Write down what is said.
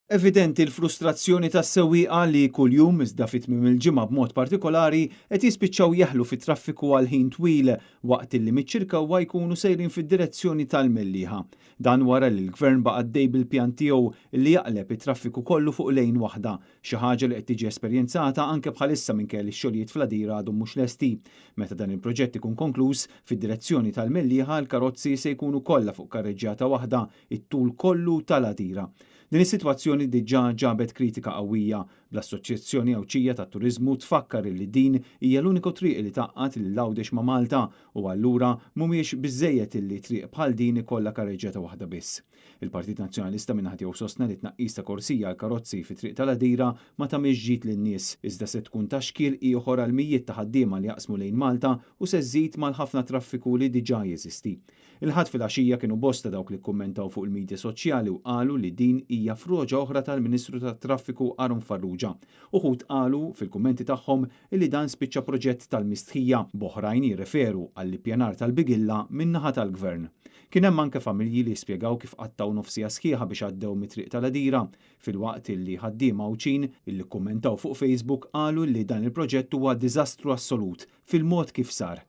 Evidenti l-frustrazzjoni tas-sewwieqa li kuljum, iżda fi tmiem il-ġimgħa b'mod partikolari, qed jispiċċaw jeħlu fit-traffiku għal ħin twil waqt illi miċ-Ċirkewwa jkunu sejrin fid-direzzjoni tal-Mellieħa. Dan wara li l-Gvern baqa' għaddej bil-pjan tiegħu li jaqleb it-traffiku kollu fuq lejn waħda, xi ħaġa li qed tiġi esperjenzata anke bħalissa minkejja li x-xogħlijiet fl-Għadira għadhom mhux lesti. Meta dan il-proġett ikun konkluż, fid-direzzjoni tal-Mellieħa l-karozzi se jkunu kollha fuq karreġġjata waħda it-tul kollu tal-Għadira. Din is-sitwazzjoni diġà ġabet kritika qawwija, bl-Assoċjazzjoni Għawdxija tat-Turiżmu tfakkar illi din hija l-uniku triq li tgħaqqad lil Għawdex ma' Malta u allura mhumiex biżżejjed illi triq bħal din ikollha karreġġjata waħda biss. Il-Partit Nazzjonalista min-naħa tiegħu sostna li t-tnaqqis ta' korsija għall-karozzi fit-triq tal-Għadira ma tagħmilx ġid lin-nies, iżda se tkun ta' xkiel ieħor għal mijiet ta' ħaddiema li jaqsmu lejn Malta u se żżid mal-ħafna traffiku li diġà jeżisti. Il-Ħadd filgħaxija kienu bosta dawk li kkummentaw fuq il-midja soċjali u qalu li din hija froġa oħra tal-Ministru tat-Traffiku Aaron Farrugia. Uħud qalu fil-kummenti tagħhom illi dan spiċċa proġett tal-mistħija, b'oħrajn jirreferu għall-ippjanar tal-bigilla min-naħa tal-Gvern. Kien hemm anke familji li spjegaw kif qattgħu nofs siegħa sħiħa biex għaddew mit-triq tal-Għadira, filwaqt illi ħaddiema Għawdxin illi kkummentaw fuq Facebook qalu li dan il-proġett huwa diżastru assolut fil-mod kif sar.